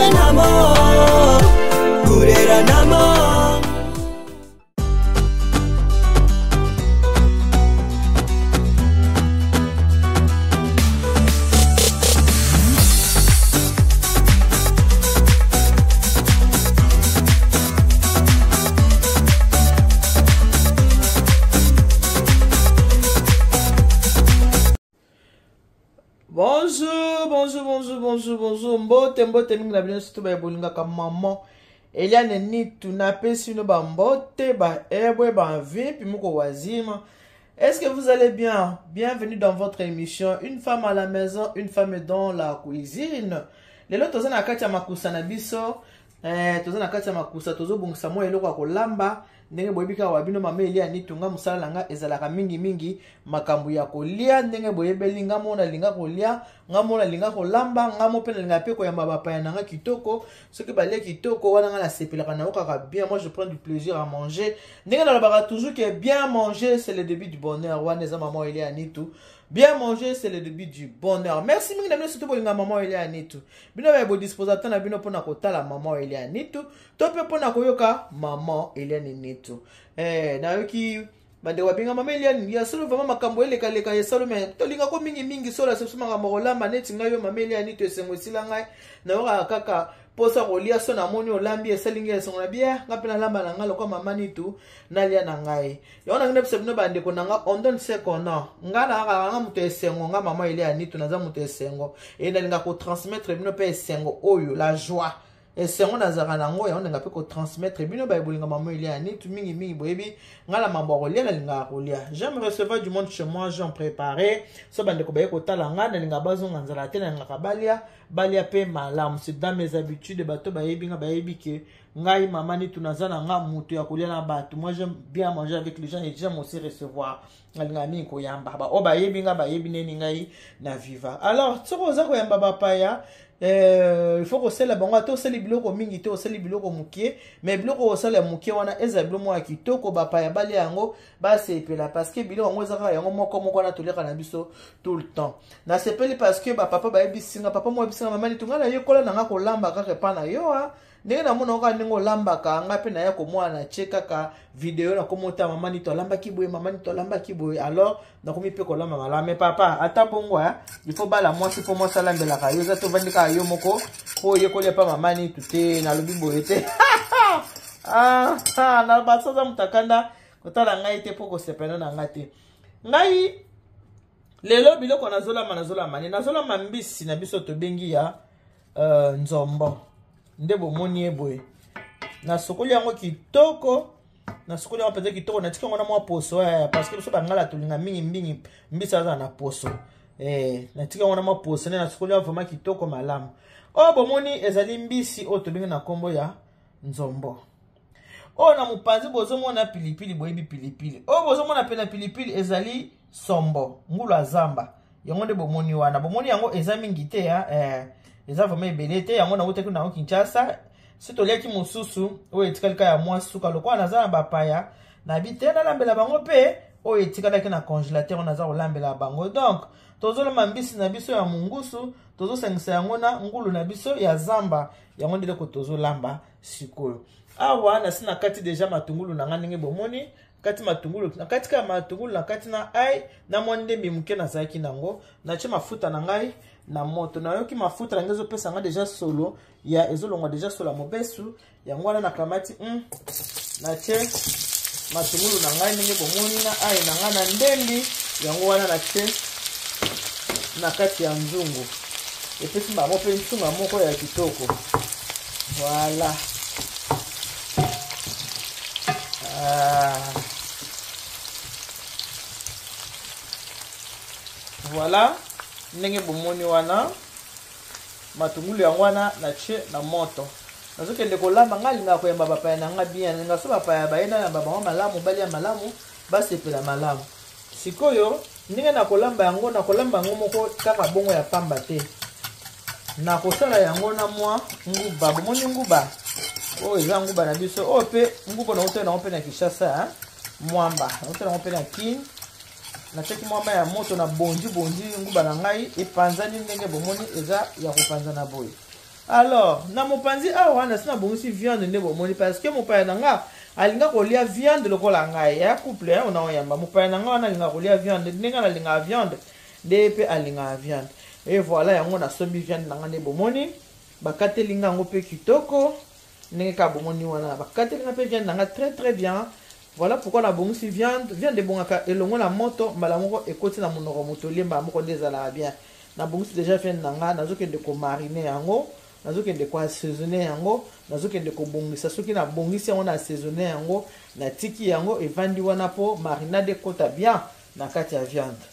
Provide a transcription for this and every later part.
Gureranamo, gureranamo. Bonjour, bonjour, bonjour, bonjour, bonjour. Mbote, mbote mingi na bino surtout ba bolingaka maman. Eliane Nitu napesi bino ba mbote, ba ebwe, ba vipi muko wazima. Est-ce que vous allez bien? Bienvenue dans votre émission Une femme à la maison, une femme dans la cuisine. Lelo toza na kati ya makusa na biso, eh, toza na kati ya makusa tozobongisa mwa eloko ya kolamba ndenge boyebi kaka wa bino mama Elia Nitu, nga mosala na nga ezalaka mingimingi makambo ya kolia ndenge boyebeli nga mo nalinga kolia, nga mo nalinga kolamba, nga mo mpe nalinga mpe koyamba bapaya na nga kitoko. Soki balie kitoko wana nga nasepelaka, nayokaka bien. Moi je prends du plaisir à manger. Ndenge nalobaka toujours que bien manger c'est le début du bonheur. Wana eza mama Elia Nitu. Bien manger c'est le début du bonheur. Merci mingi na bino surtout bolinga mama Elia Nitu. Bino baye bodisposa na bino mpona kotala mama Elia Nitu to mpe mpona koyoka mama Eliane Nitu. Nayoki bandeko babenga mama Eliane ya solo vraiment makambo elekaleka ya solo, me tolingako mingimingi solo ya soso makambo kolamba neti ngai yo mama Eliane Nitu esengo esila ngai nayokaka kaka mposa kolia so namoni olambi esali ngai esengo na bia ngai mpe nalamba na ngai lokwa mama Nitu nalia na ngai. Yango nangi nayebisa bino bandeko na ngai on donne ce qu'on a. Ngai nakaka nga moto ya esengo, ngai mama Eliane Nitu naza moto ya esengo e nalinga kotransmettre bino mpe esengo oyo la joie esengo nazalaka nango, yango nalinga mpe kotransmettre bino baye bolinga mama Eliane Nitu mingimingi. Boyebi ngai na mambo ya kolia, nalingaka kolia. J'aime recevoir du monde chez moi, j'en préparé so bandeko baye kotala ngai, nalingaka bazonga nzala te, nalingaka balia balia mpe malamu. C'est dans mes habitudes. Bato bayebi ngai bayebi ke ngai mama Nitu naza na nga moto ya kolia na bato. Moi j'aime bien manger avec les gens et j'aime aussi recevoir. Nalingaka mingi koyamba baoyo bayebi ngai, bayebi neni ngai na viva. Alors soki oza koyamba bapaya, il faut kosala bango ata osali biloko mingi te, osali biloko mokie, mais biloko osala mokie wana eza biloko moko ya kitoko, bapaya balia yango basepela, parce que biloko yango eza kaka yango moko moko wana toliaka na biso tout le temps. Nasepeli parce que bapapa bayebisinga, papa moko ayebisinga mama Nitu, ngai nayekola na nga kolamba kaka epa na yo a ndenge namona kaka ndenge olambaka, ngai mpe naya komona na tie kaka video nakomota mama Nitu alambaki boye, mama Nitu alambaki boye, alors nakomi mpe kolamba malamu. Mais papa ata bongo il faut bala mwasi mpo mwasi alambelaka yo, eza tovandi kaka yo moko mpo oyekoli epa mama Nitu te. Nalobi boye te, naloba soza moto akanda kotala ngai te mpo kosepela na ngai te. Ngai lelo biloko nazolamba, nazolamba nde nazolamba mbisi na biso tobengi ya nzombo. Nde bomoni ye boye, nasokoli yango kitoko, nasokoli yango mpenza kitoko, natika yango na mwa poso, parce que biso bangala tolinga mingi mingi mbisi aza na poso. Natika yango na mwa poso nde nasokoli yango vraiment kitoko malamu. Oyo bomoni ezali mbisi oyo tobengi na nkombo ya nzombo. Oyo na mopanzi bozomona pilipili, boyebi pilipili oyo bozomona pe na pilipili ezali sombo ngulu ya zamba. Yango nde bomoni wana, bomoni yango eza mingi te ya eza vraiment ebele te. Yango nautaki nango Kinshasa, si toliaki mosusu oyo etikali kaka ya mwa suka. Lokola naza na bapaya nabi te nalambela bango mpe oyo etikalaki na congélateur, oyo naza kolambela bango. Donc tozolamba mbisi na biso ya mungusu, tozosangisa yango na ngulu na biso ya zamba. Yango nde eloko tozolamba sikoyo awa. Nasi na kati deja matungulu na nga ndenge bomoni kati matungulu, na kati kaka matungulu, na kati na ai na mwa ndembi moke nazalaki nango. Natie mafuta na ngai na moto, nayoki mafuta na ngai ezopesa ngai deja solo ya ezolongwa deja solo ya mobesu. Yango wana nakamati natie matungulu na ngai ndenge bomoni na ai na ngai na ndembi. Yango wana natie na kati ya nzungu, epesi bango mpe nsunga moko ya kitoko. Voilà. Voilà ndenge bomoni wana matungulu yango wana natie na moto, nazokende kolamba. Ngai alingaka koyamba bapaya na ngai bien, nalinga so bapaya baye nayamba bango malamu, balia malamu, basepela malamu. Sikoyo ndenge nakolamba yango, nakolamba yango moko kaka bongo ya pamba te, nakosala yango na mwa nguba. Bomoni nguba oyo eza nguba na biso oyo mpe nguba nautaki nango mpe na Kinshasa, mwamba nautaki nango mpe na Kin. Natiaki mwa mai ya moto na bondi bondi nguba na ngai epanzani ndenge bomoni eza ya kopanzana boye. Alors na mopanzi awa nasi nabongisi viande nde bomoni, parce que mopaya na nga alinga kolia viande lokola ngai ya couple ya ona oyamba mopaya na nga wana alinga kolia viande ndenge nalingaka viande nde ye mpe alingaka viande. Et voilà, yango nasombi viande na nga nde bomoni, bakateli nga yango mpe kitoko ndenge kaka bomoni wana, bakateli nga mpe viande na nga très très bien. Voilà pourquoi nabongisi viande. Viande ebongaka elongo na moto, mbala moko ekoti na monoko, moto olie mbala moko nde ezalaka bien. Nabongisi déjà viande na nga, nazokende komarine yango, nazokende koassaisonne yango, nazokende kobongisa. Soki nabongisi yango, na assaisonne yango, natiki yango evandi wana mpo marinade ekota bien na kati ya viande.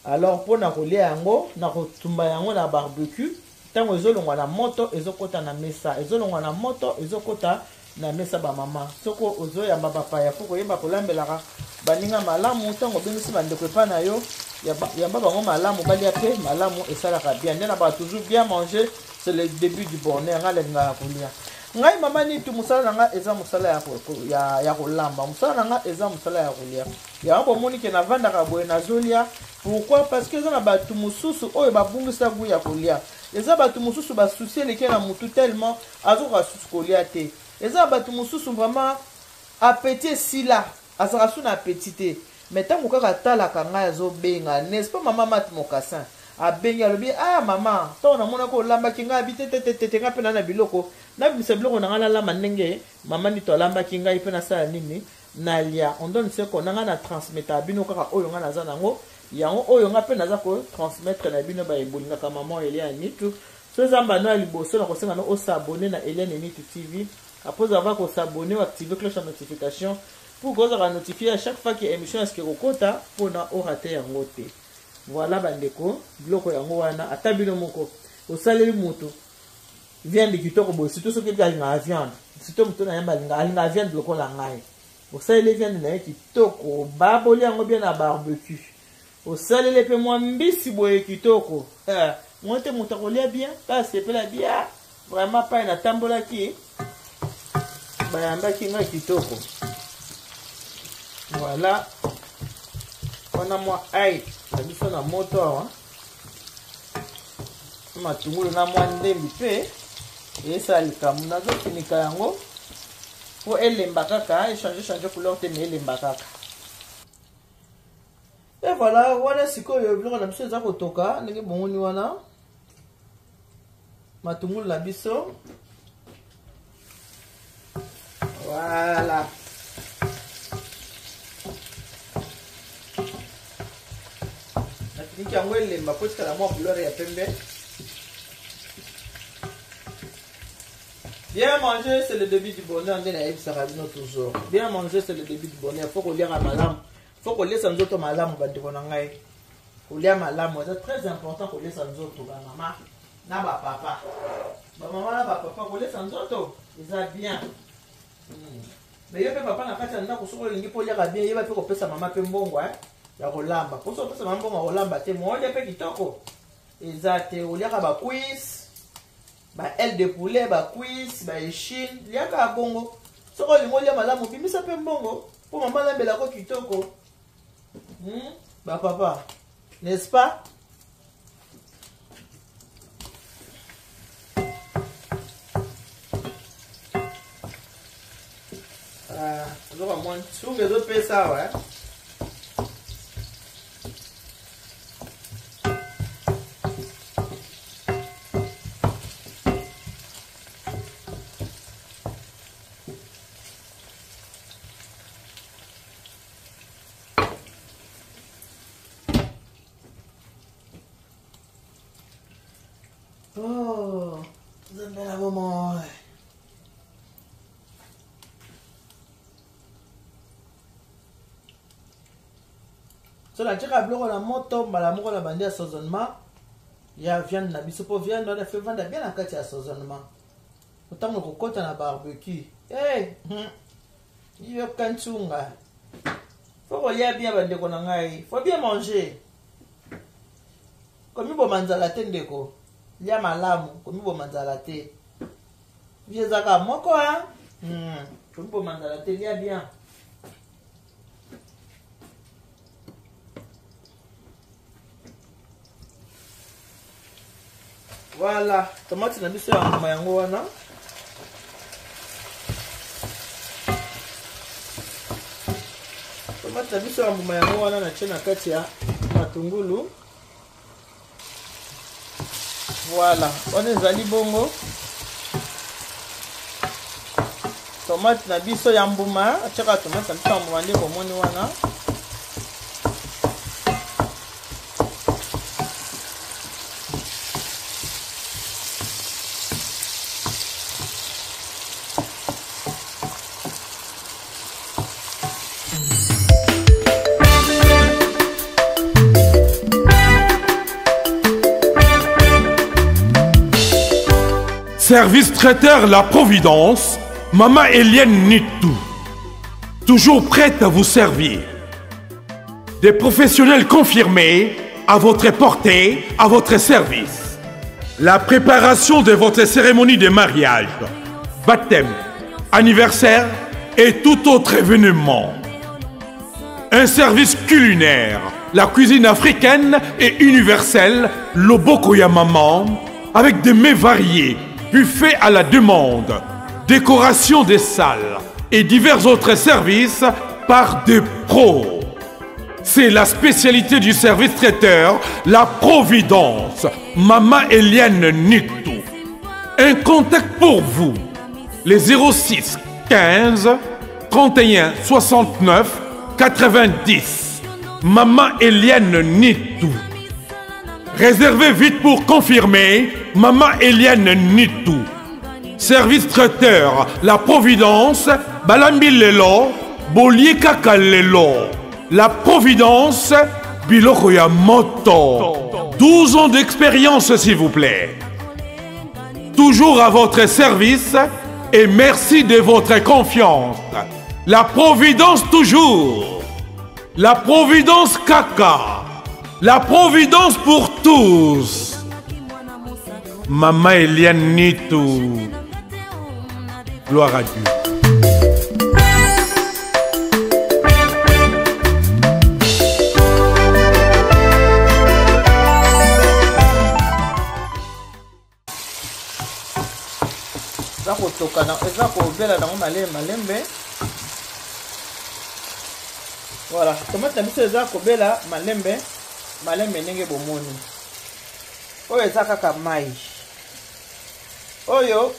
Alors mpo na kolia yango, na kotumba yango na barbecue. Ntango ezolongwa na moto ezokota na mesa, ezolongwa na moto ezokota na mesa. Bamama, soki ozoyamba bapaya, fo koyeba kolambelaka baninga malamu. Ntango obengisi bandeko epai na yo, yamba bango malamu, balia mpe malamu, esalaka bien. Nde na baka toujours, bien manger, c'est le début du bonheur. Ngai alingaka kolia. Ngai mama Nitu, mosala na ngai eza mosala ya kolamba, mosala na ngai eza mosala ya kolia. Yango bomoni ke navandaka boye, nazolia. Pourquoi? Parce que eza na bato mosusu oyo babungisa goût ya kolia. Eza bato mosusu basusi eleki na motu tellement azokoka susu kolia te. Eza na bato mosusu vraiment appétit esila, azalaka su na appétit te. Mais ntango kaka atalaka ngai, azobenga, n'est-ce pas mama Mat Mocassin? Abengi, alobi: "Ah mama, ntango namonaki olambaki ngai, abi te te te te, ngai mpe na biloko, nabimisa biloko na ngai, nalamba ndenge mama Nito alambaki ngai mpe nasala nini, nalia." On donne ce qu'on a. Ngai na transmettre bino kaka oyo ngai naza nango, yango oyo ngai mpe naza kotransmettre na bino bayebolingaka mama Eliane Nitu. So eza mbano ya liboso, na kosenga no osabone na Eliane Nitu TV. Après avoir kosabone, oactive cloche ya notification pour kozala notifié à chaque fois que émission eske kokota, mpona orate yango te. Voilà bandeko, biloko yango wana. Ata bino moko osaleli moto viande kitoko boye, surtout soki ebi alingaka viande, surtout moto na yamba alingaka viande lokola ngai, osaleli viande na ye kitoko, baboli yango bien na barbecue, osaleli mpe mwa mbisi boye kitoko, mwa te moto akolia bien mpe asepela bien. Vraiment, pai natambolaki, bayambaki ngai kitoko. Voilà, wana mwa ai na biso na moto awa, matungulu na mwa ndembi mpe eyesala likambo. Nazofinika yango mpo elemba kaka, echange change couleur te, mais elemba kaka. Et voilà, wana sikoyo biloko na biso eza kotoka ndenge bomoni wana, matungulu na biso. Voilà, nafiniki yango elemba po etikala mwa couleur ya pembe. Bien manger, c'est le début du bonheur. Nde nayebisaka bino toujours, bien manger, c'est le début du bonheur. Fo koliaka malamu, fo koliesa nzoto malamu. Bandeko na ngai, kolia malamu eza très important. Koliesa nzoto, bamama na bapapa, bamama na bapapa, koliesa nzoto eza bien. Mais yo mpe papa na kati ya ndako, soki olingi mpo oliaka bien, yeba mpe kopesa mama mpe mbongo ya kolamba. Mpo soki opesa mama mbongo ya kolamba te, mo olia mpe kitoko eza te. Oliaka bacuisse, ba aile de poulet, bacuisse, baéchine, liaka ya bongo. Soki olingi olia malamu, bimisa mpe mbongo mpo mama alambelako kitoko. Bapapa, n'est-ce pas? Ozoka mwa nsunga ezopesa awa, eh? Oh, nzambe na bomoi. So natiaka biloko na moto mbala moko na bandi assaisonnement ya viande na biso, mpo viande wana fe vanda bien na kati ya assaisonnement ntango kokota na barbecue. Hey, yoka ntunga. Fo kolia bien, bandeko na ngai, faut bien manger. Komiboma nzala te, ndeko, lia malamu, komiboma nzala te. Vie ezaka moko a komiboma nzala te, lia bien. Voilà, tomate na biso ya mbuma yango wana. Tomate na biso ya mbuma yango wana natie na kati ya matungulu. Voilà, wana ezali bongo tomate na biso ya mbuma. Atiaka tomate na biso ya mbuma nde bomoni wana. Service traiteur La Providence, Maman Eliane Nitou, toujours prête à vous servir. Des professionnels confirmés à votre portée, à votre service. La préparation de votre cérémonie de mariage, baptême, anniversaire et tout autre événement. Un service culinaire, la cuisine africaine et universelle, Loboko ya Maman, avec des mets variés, buffet à la demande, décoration des salles et divers autres services par des pros. C'est la spécialité du service traiteur, la Providence, Mama Eliane Nitou. Un contact pour vous, les 06 15 31 69 90. Maman Eliane Nitou. Réservez vite pour confirmer, Maman Eliane Nitou. Service traiteur, la Providence, Balambi Lelo, Bolie Kaka Lelo. La Providence, biloko ya moto. 12 ans d'expérience, s'il vous plaît. Toujours à votre service et merci de votre confiance. La Providence toujours. La Providence Kaka. La Providence pour tous. Maman Eliane Nitou. Gloire à Dieu. Eza kotoka, eza kobela nango malembe malembe. Voilà, tomate na biso eza kobela malembe malembe ndenge bomoni. Oyo eza kaka mai. Oyo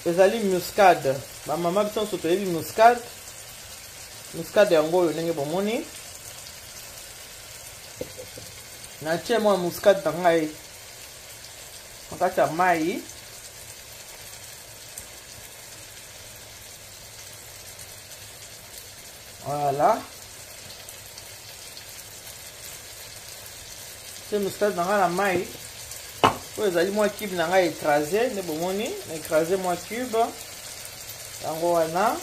ezali muscade. Ba mama biso nyonso toyebi muscade. Muscade yango oyo ndenge bomoni. Natie mwa muscade na ngai na kati ya mai. Voilà. Tie muscade na ngai na mai. Oyo ezali mwa cube na ngai écrasé, nde bomoni, na écrasé mwa cube. Yango wana.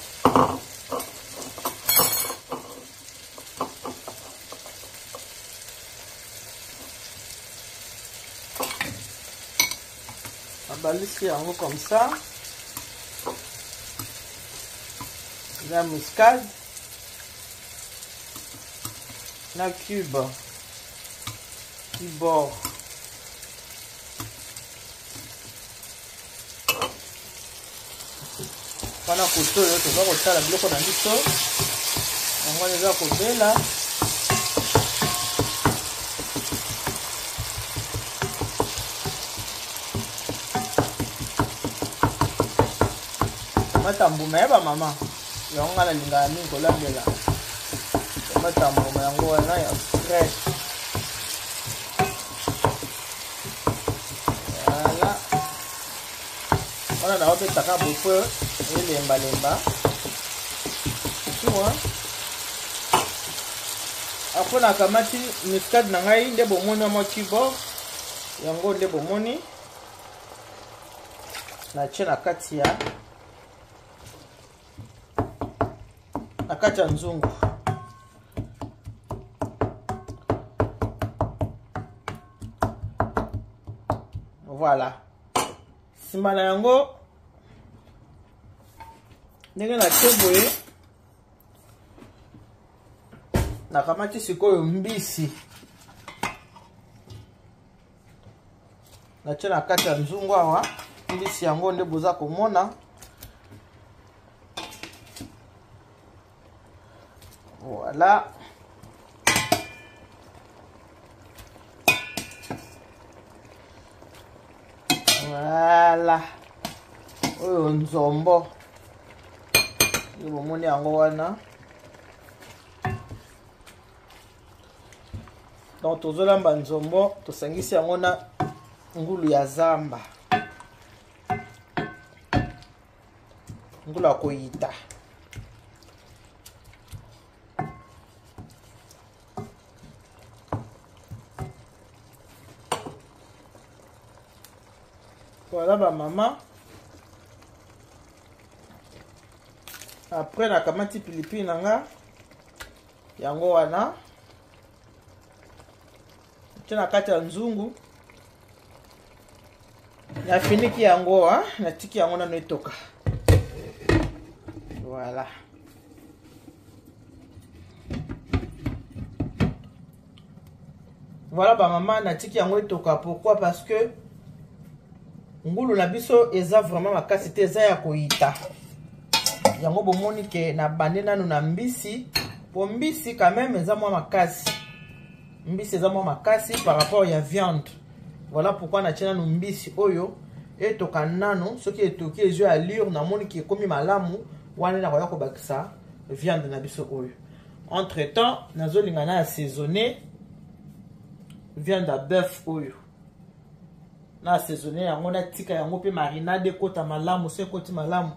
Nabalisi yango comme ça. La muscade na cube kibor. Wana koto oyo toza kotala biloko na biso yango wana eza kobela. Tomate ya mbuma ya ba mama yango nga nalingaka mingi kolambela tomate ya mbuma yango wana ya fraîche. Voilà. Wana naobetaka bopo elembalemba. Tout, hein? Après nakamati muscade na ngai nde bomoni mwa keyboard yango nde bomoni natie na kati ya na kati ya nzungu. Voilà. Nsima na yango ndenge natie boye nakamati sikoyo mbisi. Natie na kati ya nzungu awa mbisi yango nde boza komona. Voilà. Voilà. Oyo nzombo. Yo bomoni yango wana. Donc tozolamba nzombo, tosangisi yango na ngulu ya zamba. Ngulu ya koyita. Voilà ba mama. Après nakamati pilipili na nga yango wana tie na kati ya nzungu, nafiniki yango, natiki yango nano etoka. Voilà. Voilà ba mama, natiki yango etoka. Pourquoi? Parce que ngulu na biso eza vraiment makasi te, eza ya koyita. Yango bomoni ke na bande nanu na mbisi, po mbisi quand même eza mwa makasi. Mbisi eza mwa makasi par rapport ya viande. Voilà pourquoi natie nanu mbisi oyo etoka nanu. Soki etoki, ezwi allure, namoni ke ekomi malamu, wana nakoya kobakisa viande na biso oyo. Entre temps nazolinga na assaisonner viande ya bœuf oyo, na assaisonner yango, natika yango mpe marinade ekota malamu. So ekoti malamu,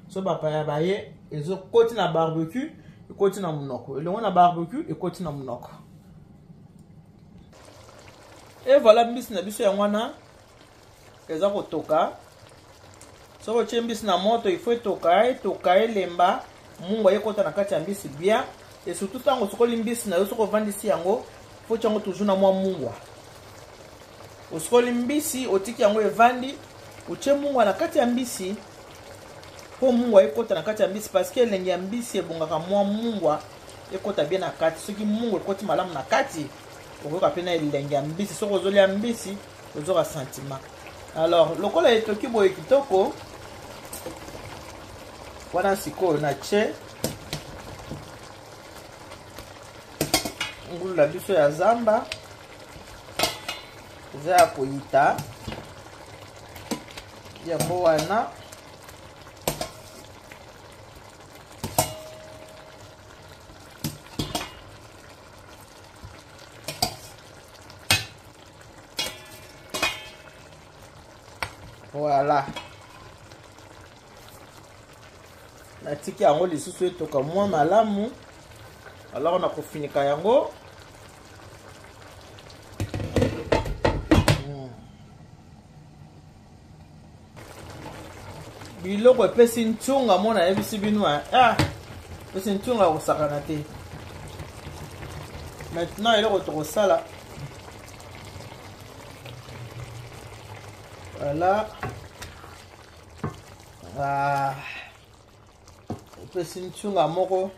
so bapaya baye, ezokoti na barbecue, ekoti na monoko elongo na barbecue, ekoti na monoko. Et voilà, mbisi na biso yango wana eza kotoka. Soki otie mbisi na moto, il faut etoka, etoka, elemba, mungwa ekota na kati ya mbisi bien. Et surtout ntango osokoli mbisi na yo, soki ovandisi yango, faut tia yango toujours na mwa mungwa. Osokoli mbisi, otiki yango evandi, otie mungwa na kati ya mbisi mpo mungwa ekota na kati ya mbisi, parce que elengi ya mbisi ebongaka mwa mungwa ekota bien na kati. Soki mungwa ekoti malamu na kati, okoyoka mpe na elengi ya mbisi. Soki ozolia mbisi, ozoka sentiment. Alors lokola etoki boye kitoko wana, sikoyo natie ngulu na biso ya zamba, eza ya koyita, yango wana. Voilà, natiki yango lisusu etoka mwa malamu. Alors nakofinika yango. Biloko epesi ntunga, mona ayebisi bino, epesi ntunga ya kosakana te. Maintenant eloko tokosala, voilà, epesi ntunga moko,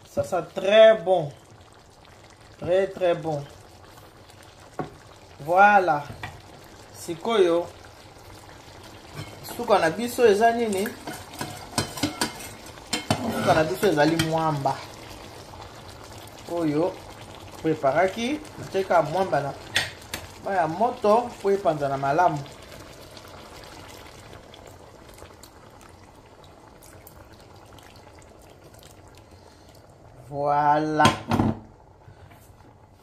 ça sent très bon, très très bon. Voilà, sikoyo suka na biso eza nini? Suka na biso ezali mwamba oyo preparaki. Natieka mwamba na mai ya moto mpo epanzana malamu. Voilà,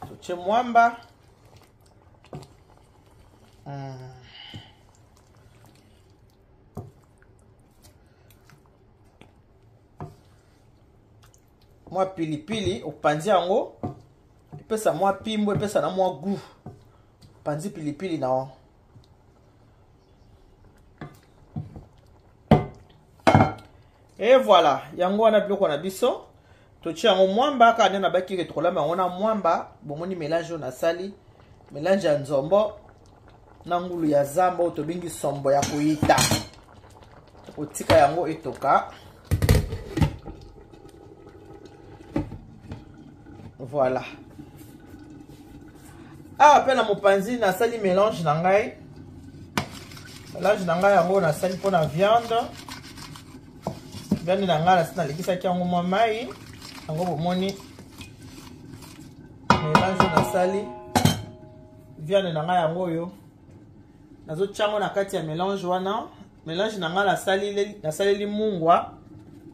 totie mwamba. Mwa pilipili opanzi yango, epesa mwa pimbo, epesa na mwa goût. Opanzi pilipili na yo. Et voilà, yango wana biloko na biso. Totie yango mwamba kaka nde nabaki ke tokolamba yango na mwamba. Bomoni mélange oyo nasali, mélange ya nzombo na ngulu ya zamba oyo tobengi sombo ya koyita. Tokotika yango etoka. Voilà. Awa mpe na mopanzi nasali mélange na ngai. Mélange na ngai yango nasali mpo na viande. Viande na ngai nasi nalekisaki yango mwa mai. Yango bomoni mélange nasali viande na ngai yango oyo. Nazotia yango na kati ya mélange wana. Mélange na ngai nasaleli mungwa.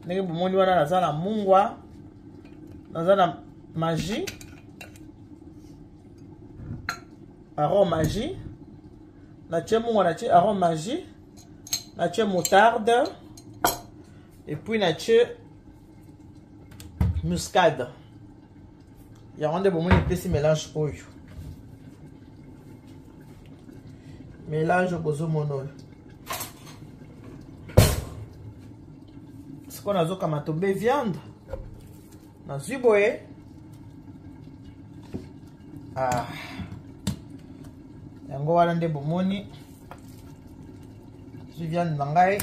Ndenge bomoni wana naza na mungwa. Naza na magie. Arôme magie. Natie mungwa, natie arôme magie. Natie moutarde. Et puis natie muscade. Yango nde bomoni epesi mélange oyo. Mélange bozomona oyo. Sikoyo nazokamata obe viande. Nazwi boye. Ah. Yango wana nde bomoni. Nazwi viande na ngai.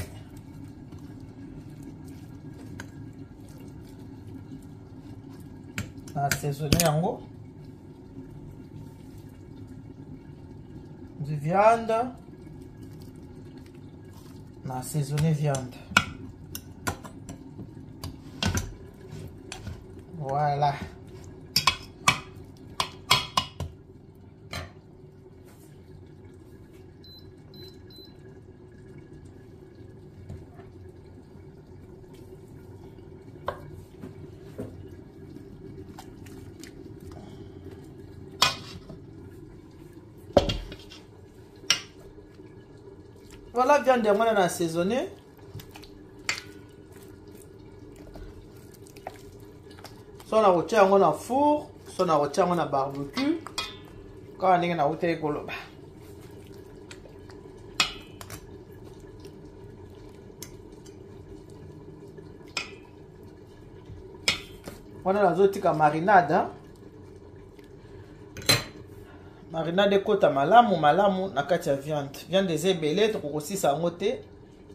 Na assaisonner yango. Nazwi viande. Na assaisonner viande. Voilà. Voilà, viande yango na assaisonner. So na kotia yango na four, so na kotia yango na barbecue, kaka ndenge nautaki koloba. Wana nazotika marinade, marinade ekota malamu malamu na kati ya viande. Viande eza ebele, tokokosisa yango te.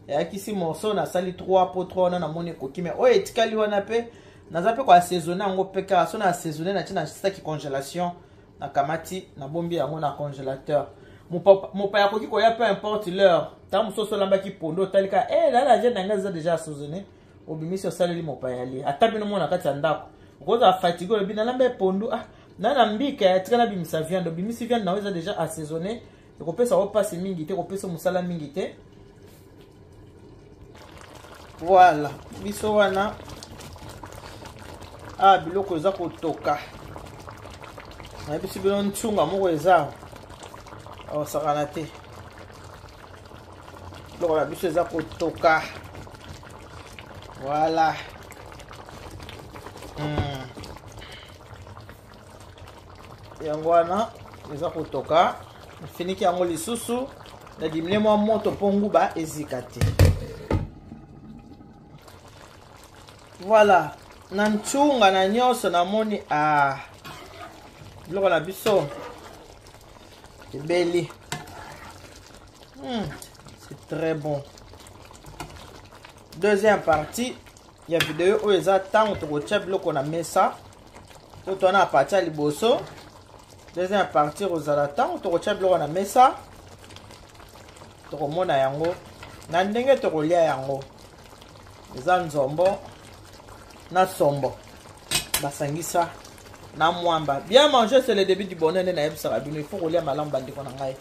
Eyakisi morceau nasali 3 po 3 wana namoni ekoki, mais oyo etikali wana pe naza pe ko assaisonner yango pe kaka so na assaisonner na tina saki congélation, nakamati nabombi yango na congélateur. Mopaya akoki koya peu importe l'heure. Ntango mosusu olambaki pondo otali kaka, la la viande na ngai eza déjà assaisonné, obimisi osaleli mopaya alie. Ata bino mona kati ya ndako okozala fatigué, olobi nalamba pondu, ah na na mbika ya tika nabimisa viande, obimisi viande na yo eza déjà assaisonné, ekopesa yo mpasi mingi te, ekopesa mosala mingi te. Voilà, biso wana ah biloko eza kotoka. Nayebisi bino ntunga moko eza osakana te. Biloko na biso eza kotoka. Voilà. Yango wana eza kotoka. Nafiniki yango lisusu, nadimine mwa moto mpo nguba ezika te. Voilà, na ntunga na nyonso namoni ah biloko na biso ebeli. C'est très bon. Deuxième partie ya video oyo eza ntango tokotia biloko na mesa. To towana na partie ya liboso. Deuxième partie kozala ntango tokotia biloko na mesa, tokomona yango na ndenge tokolia yango. Eza nzombo na sombo basangisa na mwamba. Bien manger, c'est le début du bonheur. Nde nayebisaka bino, il faut kolia malamu bandeko na ngai.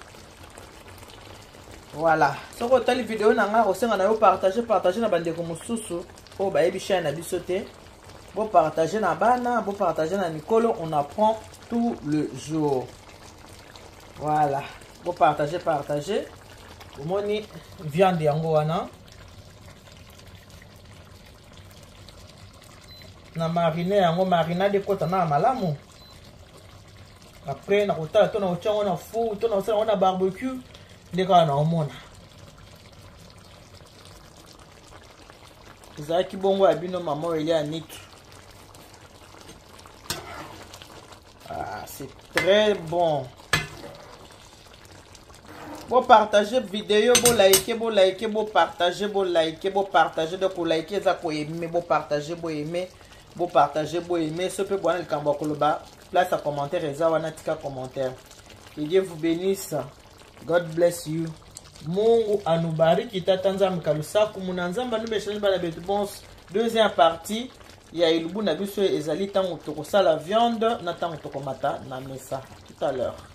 Voilà, soki otali video na ngai, kosenga na yo partager, partager na bandeko mosusu oyo bayebi chaîne na biso te. Bo partager na bana, bo partager na mikolo, on apprend tout le jour. Voilà, bo partager, partager. Omoni viande yango wana na marine yango, marinade ekota na malamu. Après nakotala to nakotia yango na four to nakosala yango na barbecue, nde kaka naomona. Ezalaki bongo ya bino mama Elia Nitu. Ah, c'est très bon. Bo partager vidéo, bo liker, bo liker, bo partager, bo liker, bo partager. Donc bo liker eza ko aimer, bo partager, bo aimer, bo partager, bo aimer. So pe bwana likambo ya koloba, place ya commentaire eza wana, tika commentaire. Que Dieu vous bénisse. God bless you. Mungu anubariki tata Nzambe kalusaku muna Nzambe anubeshani bana betu bonso. Deuxième partie ya elubu na biso ezali ntango tokosala viande na ntango tokomata na mesa. Tout à l'heure.